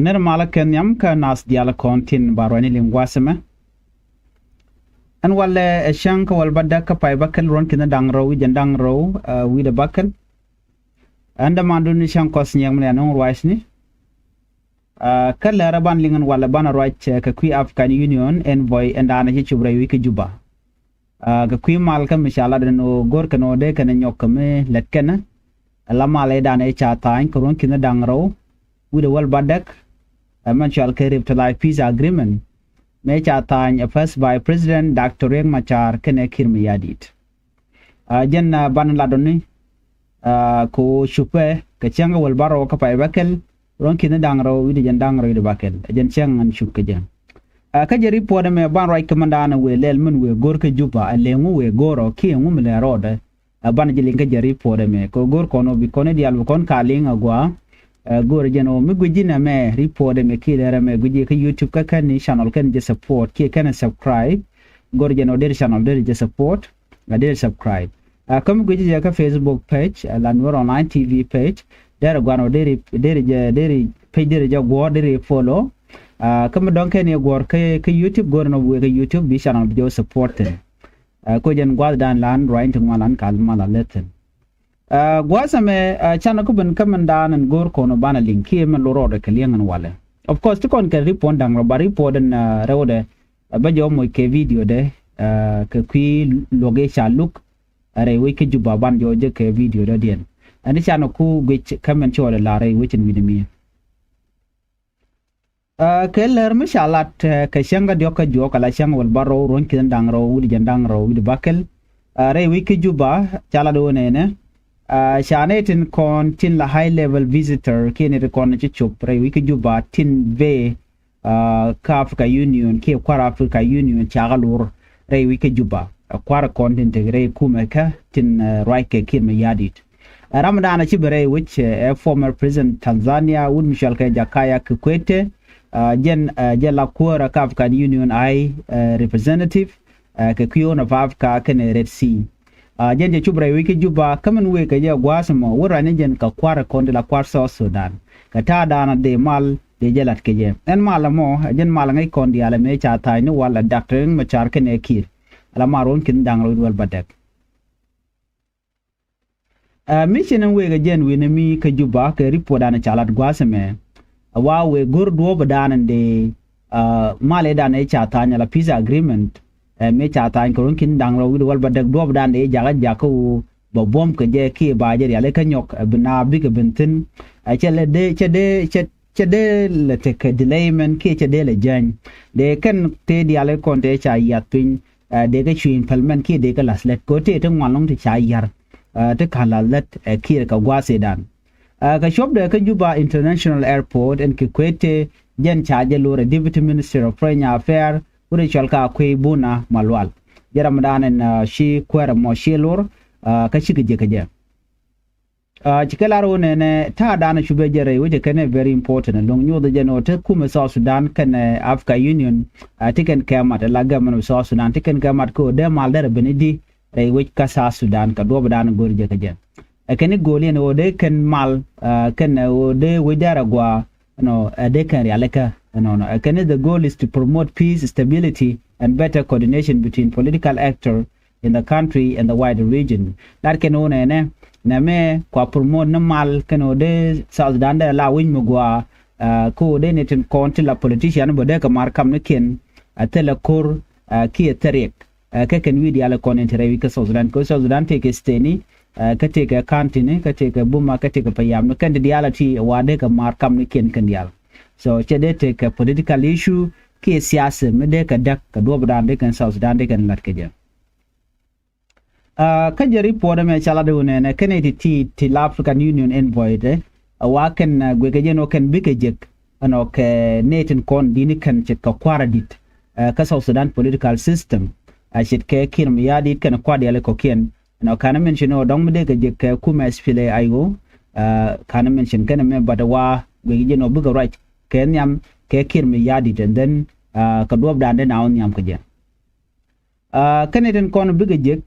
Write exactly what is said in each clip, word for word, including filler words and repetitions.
Nɛr malä kɛ nhiam kä nath diaal kɔn tin ba ruacni liŋ gua̱a̱th ɛmɛ. Ɛn walɛ ɛ cäŋ kä wäl bädäk kä pay bäkɛl ruɔ̱n ki̱n da̱ŋ rɛw wi̱c jɛn da̱ŋ rɛw wi̱cdɛ bäkɛl. Ɛn dämandun ni cäŋ kɔs nyiɛk mi lɛ nuŋ ruacni. Kä lɛrä ban liŋ ɛn walɛ banɛ ruac kɛ kui̱ African Union envoy ɛn da̱a̱n ci cop rɛy wi̱c kä Juba. Kɛ kui̱ mal kä mi ca lat ɛn ɣöö go̱r kɛn ɣöö dee kɛn nyɔk kɛ mi lɛt kɛn. Ala mal ëëdan ëë ca tha̱a̱ny kɛ ruɔ̱n ki̱n da̱ŋ rɛw wi̱cdɛ wäl bädäk. Ɛ mɛn cual kɛ Revitalized Peace Agreement mëë ca tha̱a̱ny ɛ First Vice President Doctor Riek Machar kɛnɛ Kiir Mayardit. Jɛn banɛ lat ɔni kɛ ɣöö cupɛ kɛ cäŋ kä wäl bärɔw kä pay bäkɛl ruɔ̱n ki̱n da̱ŋ rɛw wi̱cdɛ jɛn da̱ŋ rɛw wi̱cdɛ bäkɛl. Ɛ jɛn cäŋ ɛn cup kɛ jɛ. Kä jɛ report ɛmɛ ban ruac kɛ mɛndanɛ wëë lɛl min wëë go̱r kä Juba ɛ lëŋu wëë go̱r ɔ kiɛ ŋu mi lɛ rɔɔdɛ. Ɛ banɛ jɛ liŋ kä jɛ report ɛmɛ kɛ go̱r kɔn ɔ bi kɔn i̱ diaal bi kɔn ka liŋ agua. Ɛ go̱r jɛn ɔ mi guic ji̱n ɛmɛ report ɛmɛ kiɛ lɛr ɛmɛ guic ji̱ kä YouTube kä kɛn ni channel kɛn jɛ support kiɛ kɛn subscribe. Go̱r jɛn ɔ deri channel deri jɛ support. Ɛ deri subscribe. Kä mi guic ji̱ jɛ kä Facebook page la Nuer Online T V page. Deri guan ɔ deri deri jɛ deri page deri jɛ guɔ̱r deri follow. Kä mi dɔ̱ŋ kɛn yɛ guɔ̱r kä YouTube go̱r ɛn ɔ bi wee kä YouTube bi channel bi jɛ support thin. Kä jɛn gua̱thdan lan ruany ti ŋuan lan kal mal a leth thin. Gua̱a̱th ɛmɛ canɛ ku ben kä mɛndan ɛn go̱o̱r kɔn banɛ liŋ kiɛ mɛn lo rɔɔdɛ kɛ liɛŋ ɛn walɛ. Of course ti kɔn kɛ report da̱ŋ rɛw ba report ɛn rɛwdɛ bä jɔw moc kɛ video dɛ kɛ kui̱ luɔk i̱ ca luk rɛy wec kä Juba ban jɔw jɛ kɛ video dɛ diɛn. Ɛn canɛ ku guic kä mɛn cɔɔl ɛ la rɛy wec ɛn wi̱ni mi. Kɛ lär mi ca lat kɛ cäŋ kä diɔ̱k kä juɔk ala cäŋ wäl bärɔw ruɔ̱n ki̱n da̱ŋ rɛw wi̱cdɛ jɛn da̱ŋ rɛw wi̱cdɛ bäkɛl. Rɛy wec kä Juba ca lat ɣöö nɛnɛ ca nɛy tin kɔn tin la high level visitor kiɛ nɛy tin kɔn ci cop rɛy wec kä Juba tin vee kä Africa Union kiɛ kua̱r Africa Union ca kä lor rɛy wec kä Juba. Kua̱r kɔn tin tek rɛy kumɛ kä tin ruac kɛ Kiir Mayardit. Ɛ ram dan a ci bɛ rɛy wec ɛ former president Tanzania wut mi cɔal kɛ Jakaya Kikwete. Jɛn jɛ la kuäärä kä African Union high representative kɛ kui̱ Horn of Africa kɛnɛ Red Sea. Jɛn jɛ cop rɛy wec kä Juba kä min wëë kɛ jɛ gua̱a̱th mɔ wä ruacni jɛn kɛ kua̱r kɔn ti la kua̱r South Sudan kɛ ta̱a̱ dan a dee mal dee jɛ lat kɛ jɛ. Ɛn mal ɛmɔ ɛ jɛn mal ŋäc kɔn diaal ɛmɛ ca tha̱a̱cni wal ɛ Doctor Riek Machar kɛnɛ Kiir. Ala mal ruɔ̱n ki̱n da̱ŋ rɛw wi̱cdɛ wäl bädäk. Mission ɛn wëë kɛ jɛn wi̱ni mi kä Juba kɛ report dan ca lat gua̱a̱th ɛmɛ. Ɛ wa wëë go̱r duɔ̱ɔ̱p dan ɛn dee mal ëëdan ëë ca tha̱a̱ny ala peace agreement. Mëë ca tha̱a̱ny kɛ ruɔ̱n ki̱n da̱ŋ rɛw wi̱cdɛ wäl bädäk duɔ̱ɔ̱p dan dee jakä jakä ɣöö bɛ buɔ̱m kɛ jɛ kiɛ ba jɛ riali kä nyɔk ɛ bi na bikɛ ben thi̱n. Ɛ cɛ lɛ dee cɛ dee cɛ cɛ dee lɛ tekɛ delayment kiɛ cɛ dee lɛ jäny. Dee kɛn tëë diaal kɔn tëë ca yiath piny. Dee kɛ cui̱ implement kiɛ dee kɛ la̱th lät kɛ tëë ti ŋuan lɔ̱ŋ ti ca yar ti ka̱n la̱th lät ɛ Kiir kɛ gua̱a̱th ëëdan. Kɛ cuɔpdɛ kä Juba International Airport ɛn Kikwete jɛn ca jɛ lor ɛ Deputy Minister of Foreign Affairs wut ɛ cɔal kä Akuei Buna Malual. Jɛ ram dan ɛn ci kuäärä mɔ ci lor kä cikɛ jɛ kɛ jɛ. Ci kɛ lar wä nɛnɛ ta̱a̱ da̱a̱n cupɛ jɛ rɛy wecɛ kɛnɛ very important ɛlɔ̱ŋ nyothɛ jɛ nɔ te kumɛ South Sudan kɛnɛ Africa Union. Ti kɛn kɛ mat la gɛmɛn South Sudan ti kɛn kɛ mat kɛ wä dee mal dɛrɛ ben idi rɛy wec kä South Sudan kɛ duɔp da̱a̱n go̱r jɛ kɛ jɛ. Ɛ kɛn i̱ go̱o̱l yɛn wä dee kɛn mal kɛn wä dee wec dɛrɛ gua nɔ ɛ dee kɛn rialikä nɔ nɔ ɛ kɛn i̱ the goal is to promote peace, stability and better coordination between political actor in the country and the wider region. Lat kɛn ɣöö nɛnɛ nɛmɛ kua promote ni mal kɛn ɣöö dee South Sudan dee la wi̱ny mi gɔaa kä ɣöö dee ni tin kɔn ti la politician bä dee kɛ mar kam ni kiɛn a thilɛ ko̱r kiɛ thil riɛk. Kä kɛn wi̱i̱ diaal kɔn in te rɛy wi̱c kä South Sudan kä South Sudan tëëkɛ stateni kä tëëkɛ countyni kä tëëkɛ buma kä tëëkɛ payamni kɛn ti diaal a ti wa dee kɛ mar kam ni kiɛn kɛn diaal. So cɛ dee tëëkɛ political issue kiɛ siasa mi dee kɛ däk kɛ duɔpdan dee kɛn South Sudan dee kɛn lat kɛ jɛ. Kä jɛ report ɛmɛ ca lat wä nɛnɛ kɛn iti ti ti la African Union envoy dɛ a wa kɛn guekɛ jɛ nɔ kɛn bikɛ jek ɛnɔ kɛ nɛy tin kɔn dini kɛn ce̱tkɛ kua̱r adit kä South Sudan political system. A ce̱tkɛ Kiir Mayardit kɛn kua̱r diaal kɔkiɛn ɛnɔ ka̱n mention ɔ dɔ̱ŋ mi dee kɛ jek kɛ kumɛ S P L A I O. Ka̱n mention kɛn mɛ but wa guekɛ jɛ nɔ bikɛ ruac kɛ nhiam kɛ Kiir Mayardit and then kɛ duɔpdan dee na wä nhiam kɛ jɛ. Kä ni tin kɔn bikɛ jek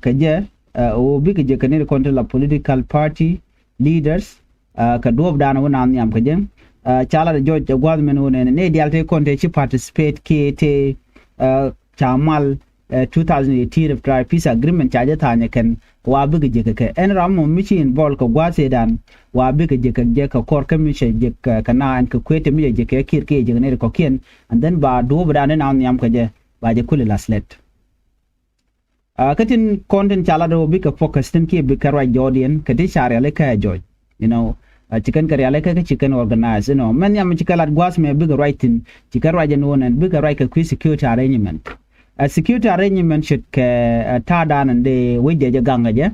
kɛ jɛ ɣöö bikɛ jek kɛ ni tin kɔn ti la political party leaders kɛ duɔpdan wä na nhiam kɛ jɛ. Ca lat ɛ Jɔc ɛ gua̱th mɛn ɣöö nɛn nɛy diaal tëë kɔn tëë ci participate kiɛ tëë ca mal two thousand eighteen Pretoria Peace Agreement ca jɛ tha̱a̱ny ɛ kɛn wa bikɛ jek kɛ kɛ. Ɛn ram mɔ mi ci involve kɛ gua̱th ëëdan wa bikɛ jek kɛ jɛ kɛ kɔr kä mi cɛ jek kɛ na ɛn kɛ kuëët te mi cɛ jek kɛ Kiir kiɛ jek nɛy kɔ̱kiɛn. And then ba duɔ̱ɔ̱pdan in a nhiam kɛ jɛ ba jɛ kulɛ la̱th lɛt. Kä tin kɔn tin ca lat ɣöö bikɛ focus tin kiɛ bikɛ ruac jɔɔdiɛn kɛ ti ca rialikä ɛ Jɔc. You know, ci kɛn kɛ rialikä kä ci kɛn organize, you know. Mɛn nhiam ci kɛ lat gua̱a̱th mɛ bikɛ ruac thi̱n, ci kɛn ruac ɛn ɣöö nɛn bikɛ ruac kɛ kui̱ security arrangement. Ɛ security arrangement ce̱tkɛ ta̱a̱dan ɛn dee wec dee jɛ gaŋ kɛ jɛ.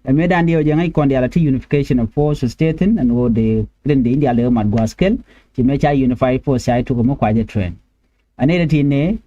Ɛ mëëdan diɛw jɛ ŋäc kɔn diaal ɛ ti unification of forces tëë thi̱n ɛn ɣöö dee rin dee in diaal dee mat gua̱a̱th kɛl. Ci mëë ca unified force ca i̱ tuk ɛmɛ kua jɛ train. Anɛy ti nɛ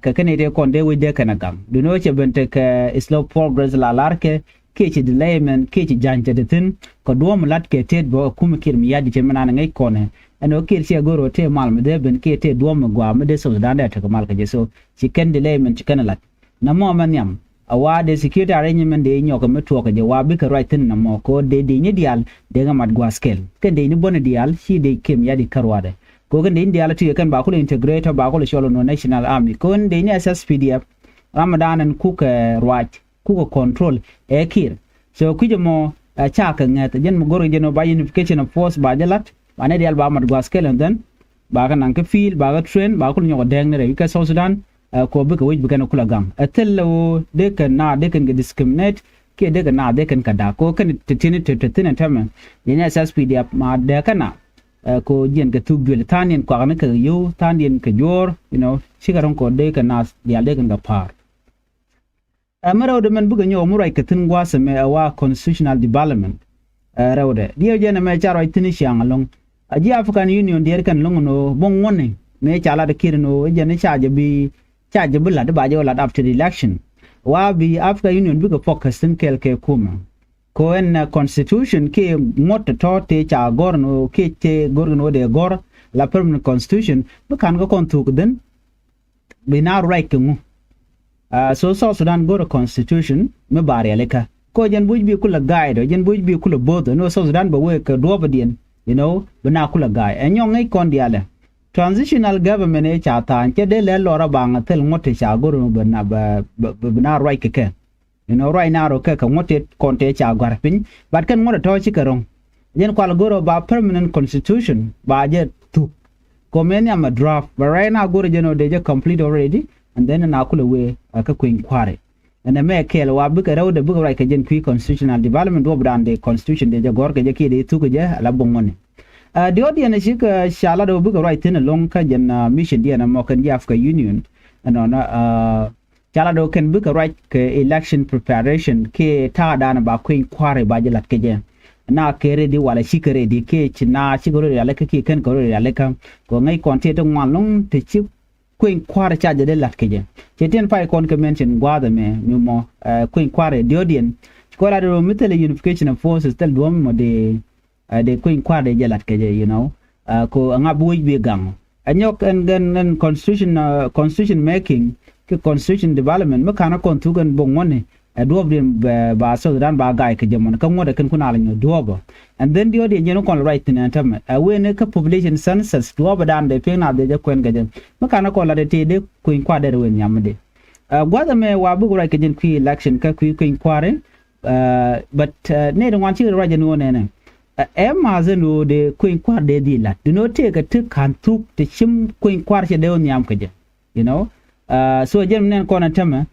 kɛ kɛn ite kɔn dee wec dee kɛn a gaŋ. Duno cɛ ben tekɛ slow progress la larkɛ kiɛ ci delayment kiɛ ci ja̱ny cɛ te thi̱n kɛ duɔ̱ɔ̱m la̱t kɛ tet bä ɛ kumɛ Kiir mi ya̱t di cɛ mi nan ŋäc kɔnɛ. Ɛn ɣöö Kiir ciɛ go̱r ɣöö tëë mal mi dee ben kiɛ tëë duɔ̱ɔ̱m mi gua̱a̱ mi dee South Sudan dee tekɛ mal kɛ jɛ. So ci kɛn delayment ci kɛn a la̱t. Nɛ mɔ mɛ nhiam a wa dee security arrangement dee nyɔk mi tuɔk kɛ jɛ wa bikɛ ruac thi̱n nɛ mɔ kɛ ɣöö dee dee ni diaal dee ŋɛ mat gua̱a̱th kɛl kɛn dee ni buɔ̱ni diaal ci dee kem ya̱t di kä ruaadɛ. Kɛ ɣöö kɛn dee ni diaal ti kɛ kɛn ba kulɛ integrate ba kulɛ cɔl nɔ national army kɛ ɣöö ni dee ni S S P D F. Ramadan ɛn kukɛ ruac kukɛ control ɛ Kiir. So kui̱c ɛmɔ ɛ ca kɛ ŋäth jɛn mi go̱r jɛn ɔ ba unification of force ba jɛ la̱t ba ni diaal ba mat gua̱a̱th kɛl and then ba kɛ naŋ kä field ba kɛ train ba kulɛ nyɔk ɛ dɛɛŋ ni rɛy wi̱c kä South Sudan. Ɛ kɔ bikɛ wec bikɛn kulɛ gaŋ ɛ thil ɛ ɣöö dee kɛn na dee kɛn kɛ discriminate kiɛ dee kɛn na dee kɛn kɛ da̱k kɔ kɛn te ti̱ni te te thi̱n ɛ tämɛ. Yɛn S S P D F ma dee kɛn na ɛ kɔ jiɛn kɛ thuk juël tha̱a̱ŋdiɛn kuakni kɛ yio̱w tha̱a̱ŋdiɛn kɛ juɔ̱ɔ̱r, you know, cikɛ ro̱ŋ kɔ dee kɛ na diaal dee kɛn kɛ pa̱a̱r. Ɛ mi rɛwdɛ mɛn bikɛ nyɔk mi ruac kɛ thi̱n gua̱a̱th ɛmɛ ɛ wa constitutional development. Ɛ rɛwdɛ diɛw jɛn ɛmɛ ca ruac thi̱n ciaŋ ɛlɔ̱ŋ. A ji̱ African Union diɛɛr kɛn lo̱ŋ ɛn ɣöö bo̱ŋ ŋuɔ̱tni mëë ca lat ɛ Kiir ɛn ɣöö jɛn ca jɛ bi ca jɛ bi la̱t ba jɛ wä la̱t after election. Wa bi African Union bikɛ focus thi̱n kɛɛl kɛ kumɛ. Kɛ ɣöö ɛn constitution kiɛ ŋuɔ̱t tɔ̱tɔ̱ tëë ca gɔ̱r ɛn ɣöö kiɛ tëë go̱r ɛn ɣöö dee gɔ̱r la permanent constitution mi ka̱n kä kɔn thuk thi̱n. Bi na ruac kɛ ŋu? So South Sudan go̱rɛ constitution mi ba rialikä kɔ jɛn buc bi kulɛ guide ɔ jɛn buc bi kulɛ bo̱th ɔ ni ɣöö South Sudan bɛ wee kɛ duɔ̱ɔ̱pdiɛn, you know, bi na kulɛ guide ɛ nyɔk ŋäc kɔn diaalɛ. Transitional government ëë ca tha̱a̱ny cɛ dee lɛ lɔr a baŋ a thil ŋuɔ̱t ti ca go̱r ɔ bi na ruac kɛ kɛ. You know, ruac na rɔ kɛ kɛ ŋuɔ̱t ti kɔn tëë ca gɔ̱a̱r piny but kɛn ŋuɔ̱t ɛ tɔ̱ cikɛ ro̱ŋ. Jɛn kual go̱r ɔ ba permanent constitution ba jɛ thuk. Kɔ mëë nhiam ɛ draft but right now go̱r ɔ jɛn ɔ dee jɛ complete already. And then na kulɛ wee ɛ kä kueny kua̱ri. Ɛn ɛmɛ kɛɛl wa bikɛ rɛwdɛ bikɛ ruac kɛ jɛn kui̱ constitutional development duɔ̱pdan dee constitution dee jɛ gɔ̱r kɛ jɛ kiɛ dee thuk kɛ jɛ ala bo̱ŋ ŋuɔ̱tni. Di ɣöö diɛn cikɛ ca lat ɣöö bikɛ ruac thi̱n ɛlɔ̱ŋ kä jɛn mission diɛn ɛmɔ kɛn ji̱ Africa Union. Ɛnɔnɔ ca lat ɣöö kɛn bikɛ ruac kɛ election preparation kiɛ ta̱a̱dan ba kueny kua̱ri ba jɛ la̱t kɛ jɛ. Na kɛ ready wala cikɛ ready kiɛ ci na cikɛ ready rialikä kiɛ kɛn kɛ ready rialikä. Kɛ ŋäc kɔn ti ti ŋuan lo̱ŋ ti ci kueny kua̱ri ca jɛ dee la̱t kɛ jɛ. Cɛ tin pay kɔn kɛ mention gua̱a̱th ɛmɛ mi mɔ kueny kua̱ri diɔ̱ɔ̱diɛn. Ci kɔn lat ɣöö mi thilɛ unification of forces thil duɔ̱ɔ̱m mɔ dee dee kueny kua̱r dee jɛ la̱t kɛ jɛ, you know. Ko ɛŋa bi wec bi gaŋ ɛ nyɔk ɛn ɛn constitution, constitution making kɛ constitution development mi ka̱n a kɔn thuk ɛn bo̱k ŋuɔ̱tni. Ɛ duɔ̱ɔ̱pdiɛn ba South Sudan ba ga̱a̱c kɛ jɛ mɔn kä ŋuɔ̱t ɛ kɛn kun a lɛ nyɔk duɔ̱ɔ̱pä. And then diɔ̱ɔ̱diɛn jɛn kɔn ruac thi̱n ɛn tämɛ ɛ wen kä population census duɔ̱ɔ̱pä dan dee pi̱eŋ na dee jɛ kuɛn kɛ jɛ. Mi ka̱n a kɔn lat ɛ tëë dee kueny kua̱r dee rɛ wen nhiam mi dee. Gua̱th ɛmɛ wa bik ruac kɛ jɛn kui̱ election kä kui̱ kueny kua̱ri. But nɛy ti ŋuan cikɛ ruac ɛn ɣöö nɛnɛ ɛ ma̱th ɛn ɣöö dee kueny kua̱r dee dhil la̱t duno tëëkɛ ti ka̱n thuk ti cim kueny kua̱r cɛ dee wä nhiam kɛ jɛ. You know, so jɛn mi nɛn kɔn ɛ tämɛ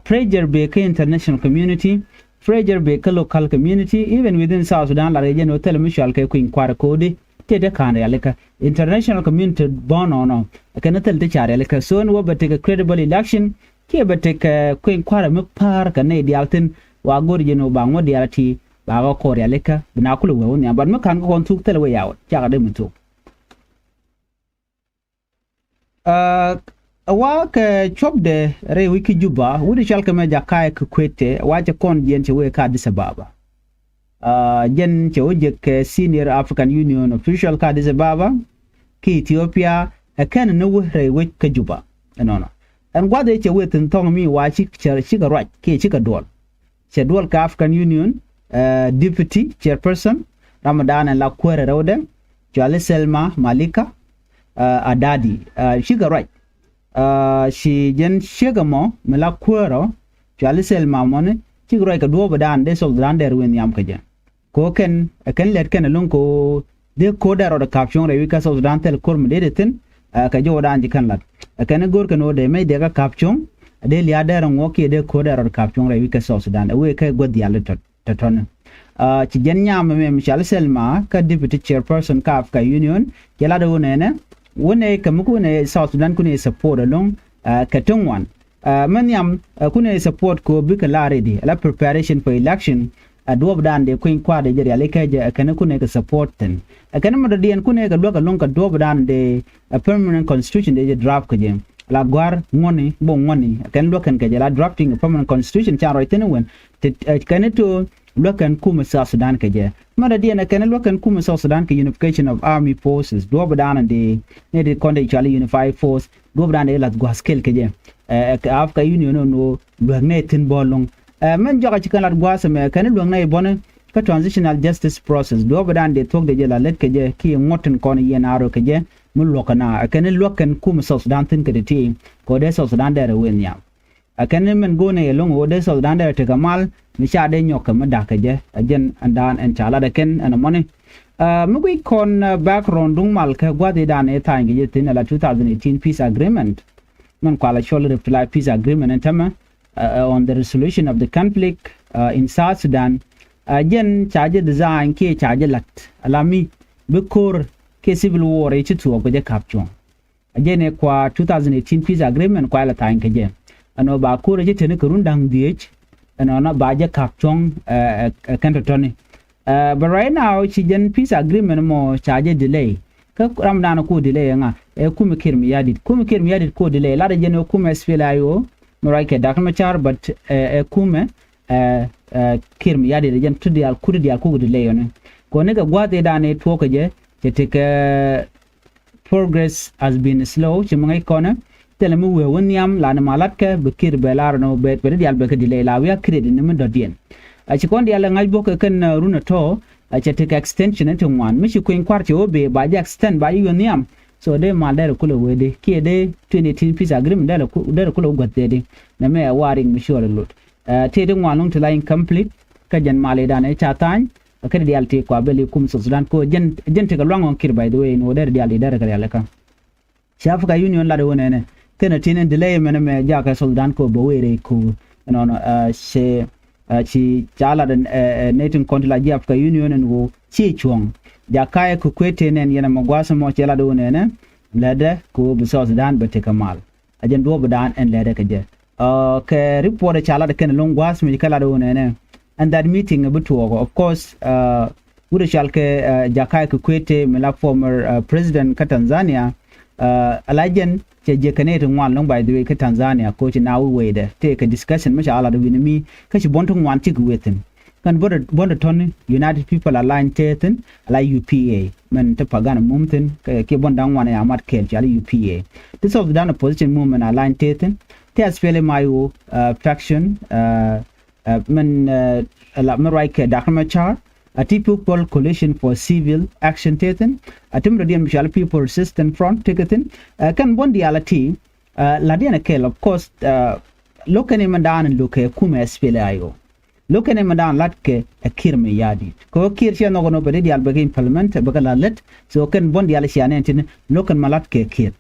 pressure bee kä international community, pressure bee kä local community, even within South Sudan lar kɛ jɛn ɣöö thilɛ mi cual kɛ kueny kua̱r ko̱di. Tëë te ka̱n rialikä international community bɔ̱n nɔnɔ kɛn thil ti ca rialikä so ni wä bɛ tekɛ credible election. Kiɛ bɛ tekɛ kueny kua̱rɛ mi pa̱a̱r kɛ nɛy diaal thi̱n wa go̱r jɛn wä ba ŋuɔ̱t diaal ti ba kɛ kɔɔr rialikä bi na kulɛ wee wä nhiam but mi ka̱n kɛ kɔn thuk thil wee yaw cakɛ dee mi thuk. Ɛ wa kɛ cuɔpdɛ rɛy wi̱c kä Juba wut i̱ cɔal kɛ mɛ Jakaya Kikwete wa cɛ kɔn jiɛn cɛ wee kä Addis Ababa. Jɛn cɛ wä jek kɛ senior African Union official kä Addis Ababa kä Ethiopia. Ɛ kɛn ni wä rɛy wec kä Juba. Ɛnɔnɔ ɛn gua̱th ëë cɛ wee thi̱n thɔŋ mi wa ci cikɛ ruac kiɛ cikɛ duɔl. Cɛ duɔl kɛ African Union deputy chairperson Ramadan ɛn la kuäärɛ rɛwdɛ. cuali Selma Malika, aa, Adadi, aa, cikɛ ruac. Aa, ci jɛn ciek ɛmɔ mi la kuäärɔ, cuali Selma mɔni, cikɛ ruac kɛ duɔ̱ɔ̱pdan dee South Sudan dɛr wee nhiam kɛ jɛ. Kɛ ɣöö kɛn, ɛ kɛn lɛt kɛn ɛlɔ̱ŋ kɛ ɣöö dee ko̱r dɛr rɔɔdɛ ka̱p cuɔ̱ŋ rɛy wi̱c kä South Sudan thil ko̱r mi dee dee thi̱n, aa, kɛ jɔwdan ci kɛn lat. Ɛ kɛn go̱r kɛn ɣöö dee mec dee kä ka̱p cuɔ̱ŋ, dee lia̱a̱ dɛr ɛŋuɔ̱k kiɛ dee ko̱r dɛr rɔɔdɛ ka̱p cuɔ̱ŋ rɛy wi̱c kä South Sudan. Ɛ wee kɛ guäth diaal tɔ̱tɔ̱. Tɔ̱tɔ̱ni. Aa, ci jɛn nyam ɛmɛ mi cɔal Selma kä deputy chairperson kä Africa Union, cɛ lat ɣöö nɛnɛ, wunɛ kɛ mi kunɛ South Sudan kunɛ support ɛlɔ̱ŋ, aa, kɛ ti ŋuan. Aa, mi nhiam, aa, kunɛ support kɛ ɣöö bikɛ la ready, la preparation for election, aa, duɔ̱ɔ̱pdan dee kui̱ny kua̱r dee jɛ rialikä jɛ, aa, kɛn kunɛ kɛ support thi̱n. Aa, kɛn mi dɔ̱diɛn kunɛ kɛ luäk ɛlɔ̱ŋ kɛ duɔ̱ɔ̱pdan dee, aa, permanent constitution dee jɛ draft kɛ jɛ. La gua̱r ŋuɔ̱tni, bok ŋuɔ̱tni, aa, kɛn luäk kɛn kɛ jɛ la drafting a permanent constitution can ruac thi̱n wen, ti, aa, kɛn ti luäk kɛn kumɛ South Sudan kɛ jɛ. Mɛn dɔ̱diɛn ɛ kɛn luäk kɛn kumɛ South Sudan kɛ unification of army forces. Duɔ̱ɔ̱pdan dee, ni ti kɔn dee cɔal unified force. Duɔ̱ɔ̱pdan dee lath gua̱a̱th kɛl kɛ jɛ. Ɛ, ɛ, kɛ Africa Union ɛ nɔ luäk nɛ thi̱n bä ɛlɔ̱ŋ. Ɛ, mɛn jɔak a ci kɛn lat gua̱a̱th ɛmɛ, kɛn luäk nɛ bɔni kä transitional justice process. Duɔ̱ɔ̱pdan dee thuɔ̱k dee jɛ la lät kɛ jɛ, kiɛ ŋuɔ̱t tin kɔn yɛn a rɔ kɛ jɛ, mi luɔ̱k kɛ na. Ɛ kɛn luäk kɛn kumɛ South Sudan thi̱n kɛ ti ti, kɛ ɣöö dee South Sudan dɛr ɛ wee nhiam. Ɛ kɛn ni mɛn go̱o̱nɛ yɛ lo̱ŋ ɣöö dee South Sudan dee rɔ tekɛ mal mi ca dee nyɔk kɛ mi da̱k kɛ jɛ, ɛ jɛn ɛn daan ɛn ca lat ɛ kɛn ɛn ɛmɔni. Ɛ, mi guic kɔn, ɛ, background duŋ mal kɛ gua̱thidan ëë tha̱a̱ny kɛ jɛ thi̱n ala two thousand eighteen peace agreement. Mɛn kualɛ cɔl reply peace agreement ɛn tämɛ, ɛ, ɛ, on the resolution of the conflict, ɛ, in South Sudan. Ɛ, jɛn ca jɛ design kiɛ ca jɛ la̱t ala mi bi ko̱r kiɛ civil war ëë ci thuɔɔk kɛ jɛ ka̱p cuɔ̱ŋ. Ɛ jɛn ɛ kua two thousand eighteen peace agreement kua lɛ tha̱a̱ny kɛ jɛ. Ɛn ɣöö ba ko̱r ɛ ci teni kɛ run da̱ŋ dhieec, ɛn ɣöö na ba jɛ ka̱p cuɔ̱ŋ, ɛ, ɛ, ɛ kɛn tɔ̱tɔ̱ni. Ɛ, but right now ci jɛn peace agreement mɔ ca jɛ delay. Kä ramdan ku delay ɛ ŋa? Ɛ kumɛ Kiir Mayardit. Kumɛ Kiir Mayardit ku delay. Lat ɛ jɛn ɛ kumɛ S P L A I O, mi ruac kɛ Doctor Machar, but, ɛ, ɛ kumɛ, ɛ, ɛ, Kiir Mayardit ɛ jɛn ti diaal, ku ti diaal kuk delay ɔni. Kɔni kɛ gua̱thidan ëë tuɔɔk kɛ jɛ, cɛ tekɛ progress has been slow, ci mi ŋäc kɔnɛ, thilɛ mi wee wä nhiam, la ni ma latkɛ, bi Kiir bɛ lar nɔ, bɛ, bɛ ti diaal bɛ kɛ delay, la wiak credit ni mi dɔ̱diɛn. A ci kɔn diaal ɛ ŋa̱c bok kɛ kɛn, ɛ, run ɛ tɔ̱, a cɛ tekɛ extension ɛ ti ŋuan. Mi ci kueny kua̱r cɛ wä bee, ba jɛ extend, ba jɛ yuɔ̱n nhiam. So dee mal dee rɛ kulɛ wee di, kiɛ dee twenty eighteen peace agreement dee rɛ ku-, dee rɛ kulɛ wä gua̱th dee di. Nɛ mɛ ɛ wa riŋ mi cuɔl ɛ lot. Ɛ, tëë ti ŋuan lo̱ŋ ti la incomplete, kä jɛn malidan ëë ca tha̱a̱ny, kä ti diaal ti kua beli kum South Sudan ko jɛn, jɛn ti kɛ luaŋ ɔŋ Kiir, by the way, ni wä dee ti diaal ti dee ti kɛ rialikä. Ci Africa Union lat wä nɛnɛ, kɛn a tin in delay mɛn mɛ jakɛ South Sudan ko bɛ wee rɛy ko. Ɛnɔnɔ, ɛ, ci, ɛ, ci ca lat, ɛ, ɛ, nɛy tin kɔn ti la ji̱ Africa Union ɛn wä ci cuɔ̱ŋ. Jakaya Kikwete nɛn yɛn ɛmɛ gua̱a̱th ɛmɔ ci lat wä nɛnɛ, lätdɛ ko bi South Sudan bɛ tekɛ mal. A jɛn duɔ̱ɔ̱pdan ɛn lätdɛ kɛ jɛ. Ɛ, kɛ report ca lat kɛn lo̱ŋ gua̱a̱th mi kɛ lat wä nɛnɛ. And that meeting bi tuɔɔk. Of course, ɛ, wut ɛ cɔal kɛ, ɛ, Jakaya Kikwete mi la former, ɛ, president kä Tanzania. Ɛ, ala jɛn cɛ jiɛ kɛ nɛy ti ŋuan lo̱ŋ, by the way, kä Tanzania, ko ci na wi̱i̱ wecdɛ. Tëë kɛ discussion mi ca lat wi̱ni mi, kä ci buɔ̱n ti ŋuan cik wee thi̱n. Kɛn buɔ̱n, buɔ̱n ti tɔ̱ni United People Alliance tëë thi̱n, ala U P A, mɛn ti Pagana Mum thi̱n, kɛ, kiɛ buɔ̱n da̱ŋ ŋuan ya mat kɛɛl, cɔal U P A. Ti South Sudan Opposition Movement Alliance tëë thi̱n, ti S P L M I O, ɛ, faction, ɛ, ɛ, mɛn, ɛ, ala mi ruac kɛ Doctor Machar, a ti People Coalition for Civil Action tëë thi̱n, a ti mi dɔ̱diɛn mi cɔal People Resistance Front tëë kɛ thi̱n, ɛ, kɛn buɔ̱n diaal a ti, ɛ, la̱tdiɛn a kɛl, of course, ɛ, lo̱k kɛn imɛn da̱a̱n in lo̱k kɛ kumɛ S P L A I O. Lo̱k kɛn imɛn da̱a̱n la̱t kɛ ɛ Kiir Mayardit. Kɛ ɣöö Kiir ciɛ nhɔk ɛn ɣöö bɛ di diaal bɛ kɛ implement, bɛ kɛ la̱t lät, so kɛn buɔ̱n diaal cia nɛn tin lo̱k kɛn ma la̱t kɛ Kiir.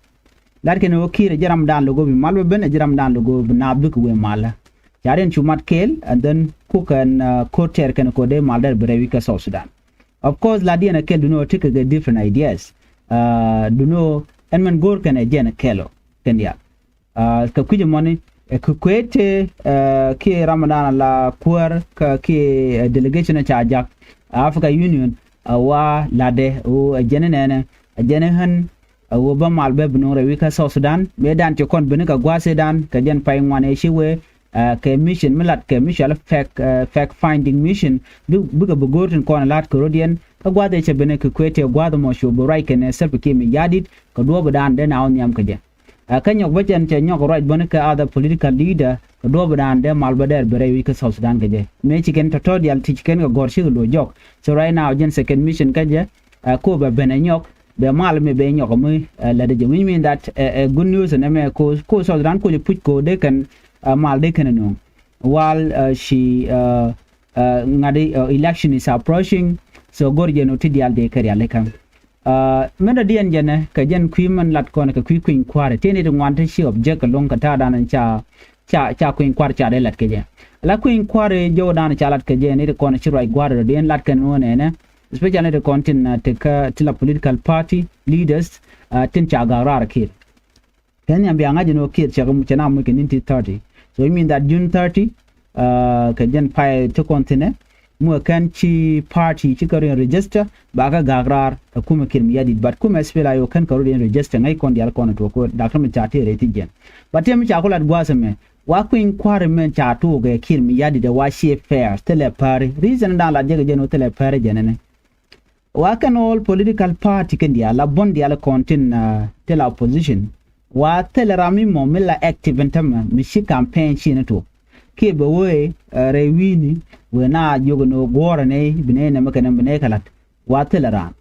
Lat kɛn ɣöö Kiir ɛ ji̱ ramdan lo̱k ɣöö bi mal bä ben, ɛ ji̱ ramdan lo̱k ɣöö bi naath bikɛ wee malä. Ca riɛn cu mat kɛɛl, and then kuk kɛn, uh, ko̱r tɛɛr kɛn ko̱r dee mal dɛr bi rɛy wi̱c kä South Sudan. Of course, lat diɛn ɛ kɛɛl duni ɣöö tekɛ kɛ different ideas. Uh, duni ɣöö ɛn mɛn go̱o̱r kɛn ɛ jɛn ɛ kɛɛl ɔ, kɛn diaal. Uh, kɛ kui̱c ɛmɔni, ɛ Kikwete, uh, kiɛ ramdan la kuäär, kä kiɛ, uh, delegation ɛ ca jak, uh, Africa Union, uh, wa latdɛ, ɣöö ɛ jɛn ɛ nɛnɛ, ɛ jɛn ɛ ɣän, ɛ ɣöö bä mal bä bi no̱o̱ŋ rɛy wi̱c kä South Sudan, mëëdan ci kɔn beni kɛ gua̱a̱th ëëdan, kɛ jɛn pay ŋuan ëë ci wee, ɛ, kɛ mission mi lat kɛ mi cɔal fact, ɛ, fact finding mission, bi, bikɛ bi go̱o̱r tin kɔn lat kɛ rɔ̱diɛn, kä gua̱a̱th ëë cɛ beni Kikwete gua̱a̱th ɛmɔ cu bi ruac kɛnɛ Salva Kiir Mayardit, kɛ duɔ̱ɔ̱pdan dee na wä nhiam kɛ jɛ. Ɛ, kä nyɔk bä cɛn cɛ nyɔk ruac bäni kɛ other political leader, kɛ duɔ̱ɔ̱pdan dee mal bä dɛr bi rɛy wi̱c kä South Sudan kɛ jɛ. Mëë ci kɛn tɔ̱tɔ̱ diaal ti ci kɛn kɛ gɔ̱r cikɛ lo̱c jɔk. So right now, jɛn second mission kä jɛ, Ɛ, ko bɛ ben ɛ nyɔk, bɛ mal mi bɛ nyɔk mi, ɛ, lät jɛ, which mean that, ɛ, ɛ good news ɛn ɛmɛ ko, ko South Sudan ko jɛ puc ko dee kɛn, ɛ, mal dee kɛn ɛ nuŋ. While, ɛ, ci, ɛ, ɛ, ŋa̱t, ɛ, election is approaching, so go̱r jɛ nɔ ti diaal dee kɛ rial ikä. Ɛ, mɛn dɔ̱diɛn jɛnɛ kɛ jɛn kui̱ mɛn lat kɔn kɛ kui̱ kui̱ny kua̱ri ti ni ti ŋuan ti ci object kɛ lo̱ŋ kɛ ta̱a̱ dan ca, ca, ca kui̱ny kua̱ri ca dee lat kɛ jɛ. La kui̱ny kua̱ri jɔw dan ca lat kɛ jɛ ni ti kɔn ci ruac gua̱ri dɔ̱diɛn lat kɛ nuɔ̱n ɛnɛ, especially ni ti kɔn tin, ɛ, ti kä ti la political party leaders, ɛ, tin ca gak raar kiir. Kɛn nhiam bia ŋa̱c ɛn ɣöö kiɛ thia̱k cɛ na muc kɛ nineteen thirty. So it mean that June thirty, uh, kɛ jɛn pay ti kɔn thi̱nɛ, muɛ kɛn ci party ci kɛ rɔ in register, ba kɛ gak raar ɛ kumɛ Kiir Mayardit. But kumɛ S P L A I O kɛn kɛ rɔ in register, ŋäc kɔn diaal kɔn tuɔk kɛ Doctor Machar ti rɛy ti jɛn. But tiɛm ca ku lat gua̱a̱th ɛmɛ, wa kui̱ny kua̱ri mɛn ca tuɔk ɛ Kiir Mayardit ɛ wa ciɛ fair, thilɛ päri. Reason dan lat jɛ kɛ jɛn ɣöö thilɛ päri jɛn ɛnɛ. Wa kɛn all political party kɛn diaal la buɔ̱n diaal kɔn tin, uh, ti la opposition. Wa thilɛ ram mi mɔ mi la active in tämɛ mi ci campaign ci ni tuɔk. Kiɛ bɛ wee, uh, rɛy wi̱i̱ni wee na jiök ni wä guɔ̱ɔ̱rɛ ni bi ni nɛmɛ kɛn bi ni kɛ la̱t. Wa thilɛ ram.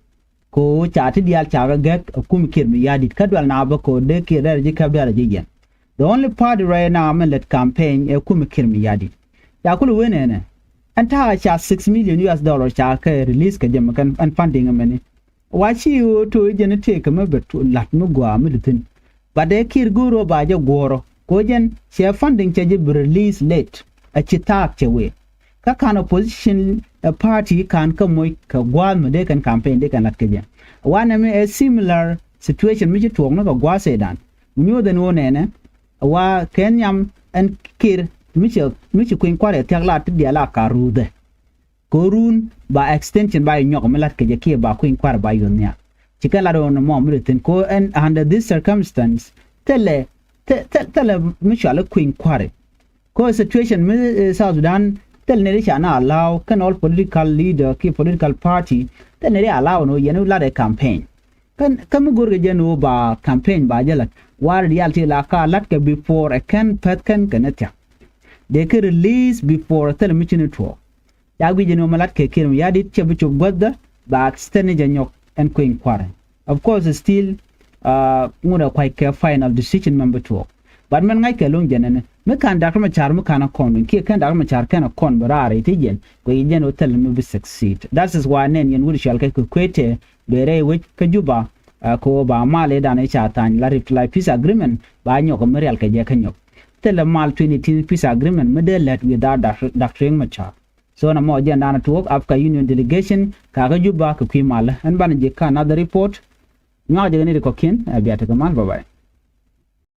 Ko ca ti diaal ca kɛ gɛk ɛ kum Kiir Mayardit kä dual na bä ko dee Kiir dee rɛ ji̱ käp dee rɛ ji̱ yɛn. The only party right now min lät campaign ɛ kum Kiir Mayardit. Ca kul wen ɛnɛ. Ɛn ta̱a̱ ca six million U S dollar ca kɛ release kɛ jɛ mɛ kɛn ɛn funding ɛmɛni. Wa ci ɣöö to̱ jɛn tëëkɛ mi bɛ la̱t mi gua̱a̱ mi di thi̱n. But dee Kiir go̱o̱r ɣöö ba jɛ guɔ̱ɔ̱rɔ. Ko jɛn cɛ funding cɛ jɛ bi release late. A ci thaak cɛ wee. Kä ka̱n opposition, ɛ, party ka̱n kä moc kɛ gua̱a̱th mi dee kɛn campaign dee kɛn la̱t kɛ jɛ. Wa nɛmɛ ɛ similar situation mi ci tuɔɔk ni kɛ gua̱a̱th Sudan. Mi nyuɔth ɛn ɣöö nɛnɛ, wa kɛ nhiam ɛn Kiir mi ci, mi ci kui̱ny kua̱r ɛ thia̱k la ti diaal a ka ruuthɛ. Kɛ run ba extension ba yi nyɔk mi lat kɛ jɛ kiɛ ba kui̱ny kua̱r ba yuɔth nhial. Ci kɛn lat ɣöö nɔmɔ mi ri thi̱n ko ɛn under this circumstance thilɛ, thilɛ, thilɛ mi cual i̱ kui̱ny kua̱ri. Ko situation mi, eh, South Sudan thilɛ ni ri ca na allow kɛn all political leader kiɛ political party thilɛ ni ri allow ni ɣöö yɛn lat ɛ campaign. Kä, kä mi go̱rkɛ jɛ ni ɣöö ba campaign ba jɛ lat wa ri diaal ti la ka lat kɛ before ɛ kɛn päth kɛn kɛ ni thia̱k. Dee kɛ release before thilɛ mi ci ni tuɔɔk. Ca guic ɛn ɣöö mi lat kɛ Kiir Mayardit cɛ bi cop guäthdä ba extend ni jɛ nyɔk ɛn kui̱ny kua̱rɛ. Of course still, uh, ŋut ɛ kua̱c kɛ final decision mɛn bi tuɔɔk. But mɛn ŋa̱ckɛ lo̱ŋ jɛn ɛnɛ mi ka̱n Doctor Machar mi ka̱n ɛ kɔn winy kiɛ kɛn Doctor Machar kɛn ɛ kɔn bi raar i̱ ti jɛn kuɛ i̱ jɛn ɣöö thil mi bi succeed. That is why nɛn yɛn wut cɔal kɛ kɛ kuetɛ bɛ rɛy wec kä Juba, uh, kɛ ɣöö ba mal i̱ dan i̱ ca tha̱a̱ny la revitalized peace agreement ba nyɔk mi rial kɛ jɛ kä nyɔk. Thilɛ mal twenty eighteen peace agreement mi dee lät without Doctor Riek Machar. So na mɔ jɛn da̱a̱n tuɔɔk Africa Union delegation kakä Juba kɛ kui̱ malä. Ɛn banɛ ji̱ kä another report. Nyuak jɛ kɛ ni ri kɔ̱kiɛn, ɛ, bia tekɛ mal, bye bye.